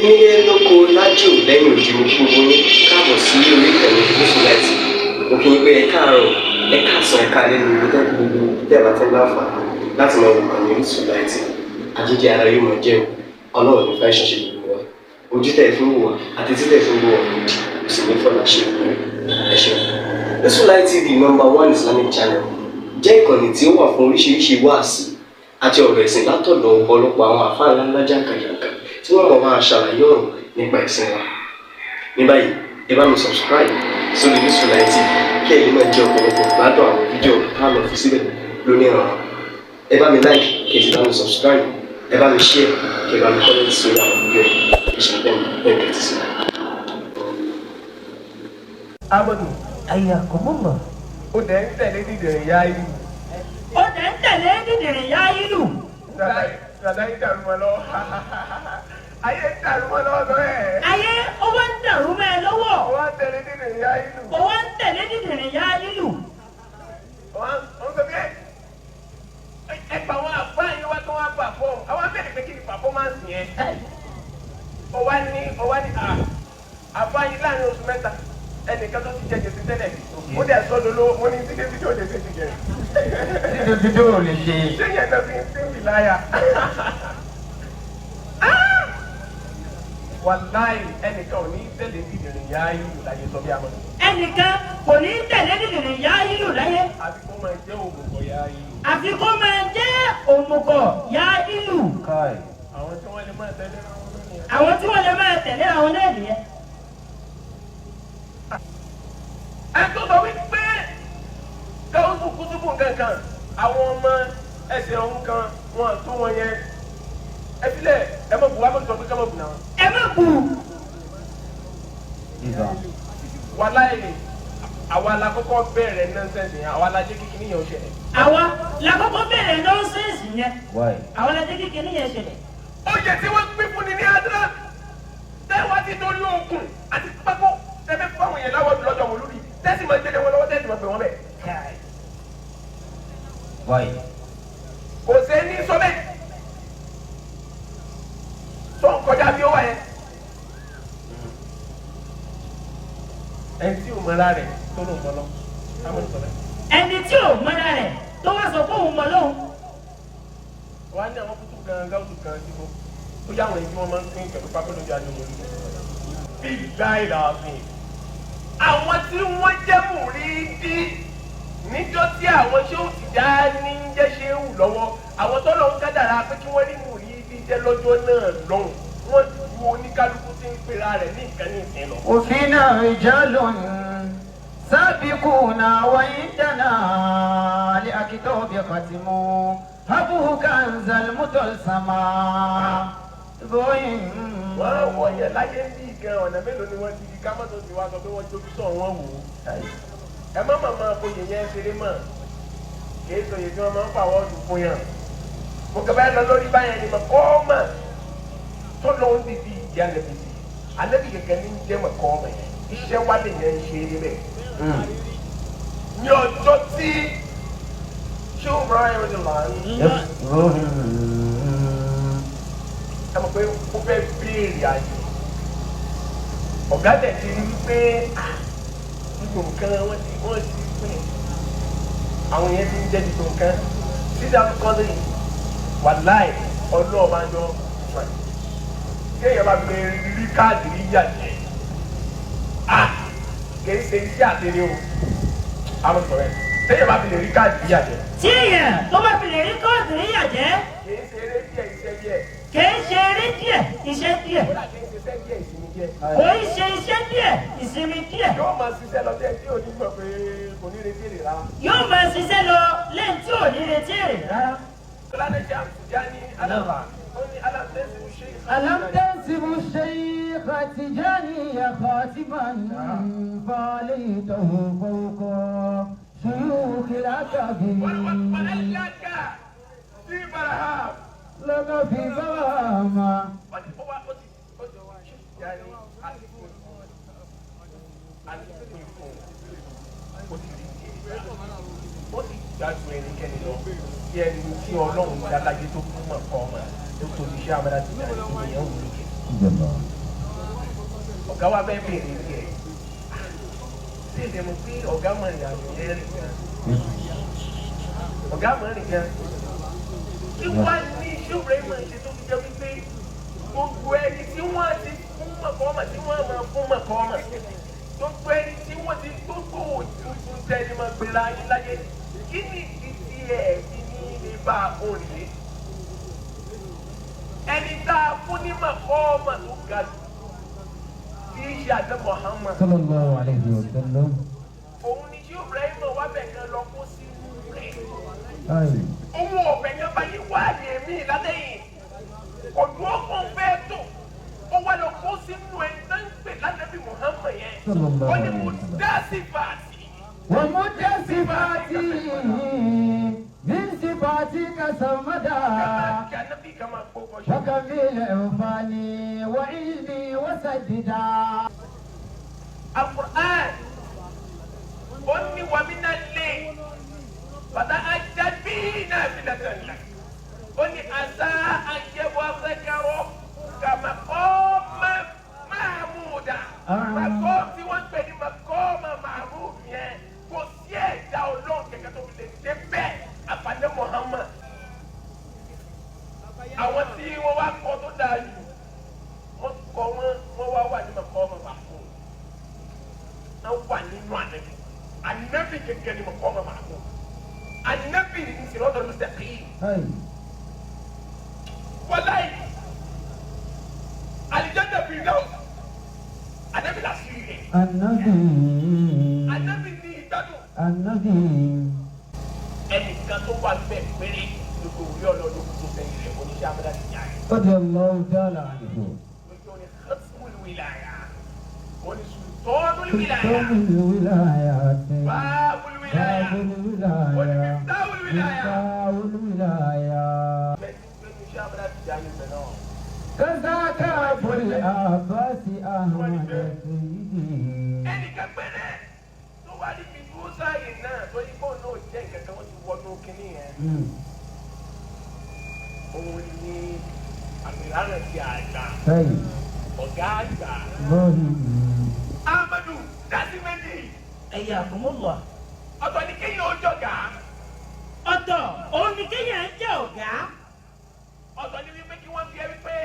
Nílé lóko lájò lẹ́yìn odi, mo kí gbogbo yín káàbọ̀ sí orí ìkànnì Gúúsù Láìtì. Mo kí yín pé ẹ káàárọ̀, ẹ káàsán, ẹ káalẹ́ ní ibi tẹ́ gbogbo tẹ́ bá tẹ́ láǹfààní láti máa wò kàn ní Orísun Láìtì. Àjíjẹ ara yóò máa jẹun. Ọlọ́run ní fẹ́ ṣẹṣẹ gbogbo wa. Ojú tẹ́ fi ń wò wá àti tí tẹ́ fi ń wò wá lòdì kò sì ní fọlá ṣe ìpínlẹ̀. Ẹ ṣeun. Orísun Light TV, number one Islamic channel, jẹ́ ìkànnì tí ó wà fún oríṣiríṣi wáàsí àti ọ̀rọ̀ ẹ̀sìn látọ̀dọ̀ ọ̀pọ̀lọpọ̀ àwọn àfáà ńláńlá jàǹkàjàǹkà tí wọ́n mọ̀ máa ṣàlàyé ọ̀rọ̀ nípa ẹ̀sìn wa. Ní báyìí, ẹ bá mi subscribe sórí Orísun Light TV kí ẹ lè máa jẹ ọ̀pọ̀lọpọ̀ gbádùn àwọn fídíò tá a lọ fi síbẹ̀ lónìí ọ̀rọ̀. Ẹ bá mi like, kí ẹ sì bá mi subscribe, ẹ bá mi share, kí ẹ bá mi comment sórí àwọn fídíò yìí. Ẹ ṣe bẹ́ẹ̀ bẹ́ẹ̀ tẹ́tí sí. Amadu. Ayakumullah. Ó dẹ̀ ń tẹ̀lé dídìrín yá ìlú. Ó dẹ̀ ń tẹ̀lé dídìrín yá ìlú. Dàdá yìí dàrú mọ́ lọ́wọ́. Ayé ń dàrú mọ́ lọ́wọ́ sọ ẹ̀. Ayé ó wá ń dàrú mọ́ ẹ lọ́wọ́. Ó wá ń tẹ̀lé dídìrín yá ìlú. Ó wá ń tẹ̀lé dídìrín yá ìlú. Ó ń sọ pé ẹ pa àwọn àbá yín wá kí wọ́n á perform. Àwọn abẹ́rẹ́ pé kí ni performance yẹn? Ó wá ní àbá yín láàrin oṣù 3, ẹnìkan tó ti jẹ gbèsè tẹ́lẹ̀, ó dẹ̀ sọ́dọ̀ lówó. Mo ní sídé fídíò lè ṣe ti jẹ. Sídé fídíò lè ṣe. Ṣé yẹn náà fi ń sí ìláyà? Wàláì, ẹnìkan ò ní tẹ̀lé dídìrín yá ìlú láyé sọ bí amọ̀. Ẹnìkan kò ní tẹ̀lé dídìrín yá ìlú láyé. Àfi kó máa jẹ́ òmùgọ̀ yá ìlú. Àfi kó máa jẹ́ òmùgọ̀ yá ìlú. Àwọn tí wọ́n lè máa tẹ̀lé ra wọn lónìí. Àwọn tí wọ́n lè máa tẹ̀lé àwọn náà nìyẹn. Ẹ tó sọ wípé káwùsù kútùbù kankan, àwọn ọmọ ẹsẹ̀ ọ̀hún kan wọn tó wọn yẹn, ẹ filẹ̀, ẹ mọ̀ bù wá, mọ̀ sọ pé ká mọ̀ bù náà. Ẹ má bù. Wàláì, àwa la kọ́kọ́ bẹ̀rẹ̀ nonsense yẹn, àwa la jẹ́ kíkí níyẹn ó ṣẹlẹ̀. Àwa la kọ́kọ́ bẹ̀rẹ̀ nonsense yẹn. Àwa la jẹ́ kíkí níyẹn ṣẹlẹ̀. Oyè tí wọ́n pín fún ni ní adúlá tẹ́wọ́ ti torí okùn àti pákó tẹ́fẹ́ fún àwọn yẹn láwọ́ lọ́jọ́ wọn lórí tẹ́sí máa gbélé wọn lọ́wọ́, tẹ́sí máa pè wọ́n bẹ̀. Kò sẹ́ni sọ́bẹ̀ tó ń kọjá bí ó wà yẹn. Ẹni tí ò mọra rẹ̀ tó ló ń mọ lọ káwọn sọ bẹ́ẹ̀. Ẹni tí ò mọra rẹ̀ tó wá sọ fóun mọ lóhùn. Wọ́n á ní àwọn kútù kan gáwùsù kan tí mo ó yá àwọn èyí tí wọ́n máa ń pín pẹ̀lú pápẹ́ lójú àjọ mọ́ bí láìláàfin. Àwọn tí wọ́n jẹ́ mùrídí níjọ́ tí àwọn ṣé ò ti já ní jẹ́ ṣé wù lọ́wọ́, àwọn tó lọ́n kádàrá pé kí wọ́n rí mùrídí jẹ́ lọ́jọ́ náà lọ́hùn, wọ́n ju oníkálukú tí ń pera rẹ̀ ní nǹkan ní ìsìn lọ. وفينا رجال سابقون وعندنا لأكتوب ختم هبه كنز المتلسما. Wọ́n wọ yẹn láyé ń bí gan, ọ̀nà mélòó ni wọ́n ti di ká mọ́tò ti wá sọ pé wọ́n jókòó sọ̀ wọ́n wò ó. Ẹ má màmá oyè yẹn ṣeré mọ́, kìí sọ oyè tí wọ́n máa ń fà wọ́ọ̀dù fún yàn. Mo kẹ́ báyìí lọ lórí báyẹn ni mo kọ́ ọ́ mà tó lóun ti di ìdí alẹ́bí sí alẹ́bí kẹ̀kẹ́ ní jẹ́ mọ̀ kọ́ ọmọ yẹn, iṣẹ́ wa lè yẹn ń ṣe é bẹ́ẹ̀. Ní ọjọ́ tí ṣé ó rán ẹ̀rọ ní làánú, ẹ mọ̀ pé ó fẹ́ béèrè àyè ọ̀gá tẹ̀ ti rí wípé gbogbo nǹkan wọ́n ti pín, àwọn yẹn ti ń jẹ́ gbogbo nǹkan sídà kọ́lé. Wàláì, ọlọ́ọ̀ máa ń jọ kéèyàn bá fi lè rí káàdì rí yà jẹ́, kìí ṣe iṣẹ́ àtẹ̀lé o, àwọn sọ̀rọ̀ ẹ̀, téèyàn bá fi lè rí káàdì rí yà jẹ́. Tí èèyàn tó bá fi lè rí káàdì rí yà jẹ́. Kìí ṣe eré díẹ̀, iṣẹ́ díẹ̀. Kìí ṣe eré díẹ̀, iṣẹ́ díẹ̀. Kódà kìí ṣe iṣẹ́ díẹ̀, ìsinmi díẹ̀. Kò í ṣe iṣẹ́ díẹ̀, ìsinmi díẹ̀. Yóò máa ṣiṣẹ́ lọ díẹ̀ tí ò ní mọ̀ pé kò ní retí èrè rárá. Yóò máa ṣiṣẹ́ lọ lẹ́yìn tí ò ní retí èrè rárá. Kọ́ládé ṣe àmùjáni alábà ó ní aláǹtẹ̀sí ṣe. ألم تنسب الشيخ تجاني خاتما فعليته فوق شيوخ الأكابر. Wàhálàkà sí Baraham. لك في برهما. Wọ́n ti ó wá ó ti wá ṣe jáde àti pín fún un, ó ti rí tiẹ̀, ó sì gbádùn ẹnikẹ́ni lọ bí ẹni tí Ọlọ́run dáláyé tó fún mọ̀ kọ́ ọmọ tó tóbi iṣẹ́ abẹ́rẹ́ ti dáa ìyẹn wò lókè. Ọ̀gá wa bẹ́ẹ̀ bèrè tiẹ̀. Ṣé ìdè mọ̀ pé ọ̀gá mọ̀ ìrìn àjò yẹn rìn gan? Ọ̀gá mọ̀ rìn gan. Kí wá ní ṣé Ibrahim ṣe tó fi jẹ́ wípé gbogbo ẹni tí wọ́n ti fún mọ̀kọ́mọ̀ tí wọ́n máa fún mọ̀kọ́mọ̀ gbogbo ẹni tí wọ́n ti gbogbo òtútù tẹ́ni máa gbé láyé láyé kí ni ìdí tí ẹ̀ fi ní ilé bá a kó rèé ẹni tá a fún ní mọ̀kọ́mọ̀ tó ga jù tí í ṣe àdé Muhammad Sallallahu alayhi wa sallam. òun ni ṣé Ibrahim wà bẹ̀ kan lọ kó sínú rẹ̀ Ayi. òun ọ̀bẹ kan bá yí wá àyè mí lálẹ́yìn ọdún ọkàn fẹ́ tó ó wá lọ kó sínú ẹni tó ń pè lánàbí Muhammad yẹn ó ní mo dá sí fàásì. ومتصفاته من صفاتك سرمدا kí anábì kan máa kó kọ ṣe. وكمل عرفاني وعلمي وسددا. Al-Qur'an ó ní wàmínà lé bàtà ajábí náà fi dàgbà ńlá ó ní àṣà àjẹwò afẹ́kẹ́rọ́ kàmá kọ́ Mahmuda màkọ́ tí wọ́n ń pè ní màkọ́ Mahmud yẹn kò sí ẹ̀dá ọlọ́run kẹ̀kẹ́ tó fi lè dé bẹ́ẹ̀ àfàdé Muhammad àwọn tí wọ́n wá kọ́ tó dáa jù wọ́n kọ́ wọn wọ́n wá wà ní màkọ́ Mahmud an wà nínú anabi anabi gẹ́gẹ́ ni màkọ́ Mahmud anabi ní siratal mustaqim. Ayi. Walayi alijanna firdaus anabi la siri rẹ Anabi. anabi ní ìgbádùn Anabi. ẹnìkan tó wà bẹ́ẹ̀ péré gbogbo òwe ọlọ́dún tó sẹ́yìn rẹ̀ oníṣẹ́ amúdá ti jà rẹ̀ رضي الله تعالى عنه. lójú oní khatimul wilaya oní sultanul wilaya سلطان الولايات. babul wilaya باب الولاية. oní miftahul wilaya مفتاح الولاية. bẹ́ẹ̀ ni oníṣẹ́ amúdá ti jà rẹ̀ bẹ́ẹ̀ náà. كذاك أبو العباس أحمد سيدي. ẹnìkan péré tó wá ní fi dúró sáàyè náà tó yí kó náà jẹ́ nǹkan kan wọ́n ti wọnú kínní yẹn. Òun ni àmìlánà ti àgbà طيب. ọ̀gá àgbà. الله. Amadu dasi méjì Ẹ̀yà àkùnmọ́lọ̀. ọ̀tọ̀ ni kéèyàn ó jọ̀gá Ọ̀tọ̀ òun ni kéèyàn jẹ́ ọ̀gá. ọ̀tọ̀ ni wípé kí wọ́n fi ẹ́ wípé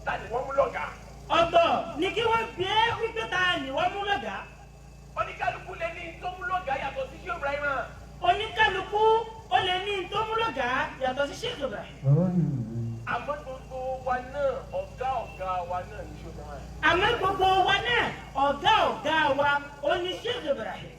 ta ni wọ́n mú lọ́gàá. Ọ̀tọ̀ ni kí wọ́n bí ẹ́ wípé ta ni wọ́n mú lọ́gàá. Oníkálukú lè ní tó mú lọ́gàá yàtọ̀ sí Sheikh Ibrahim. Oníkálukú ó lè ní tó mú lọ́gàá yàtọ̀ sí Sheikh Ibrahim. Àmọ́ gbogbo wa náà ọ̀gá ọ̀gá wa náà ní Sheikh Ibrahim. Àmọ́ gbogbo wa náà ọ̀gá ọ̀gá wa ó ní Sheikh Ibrahim.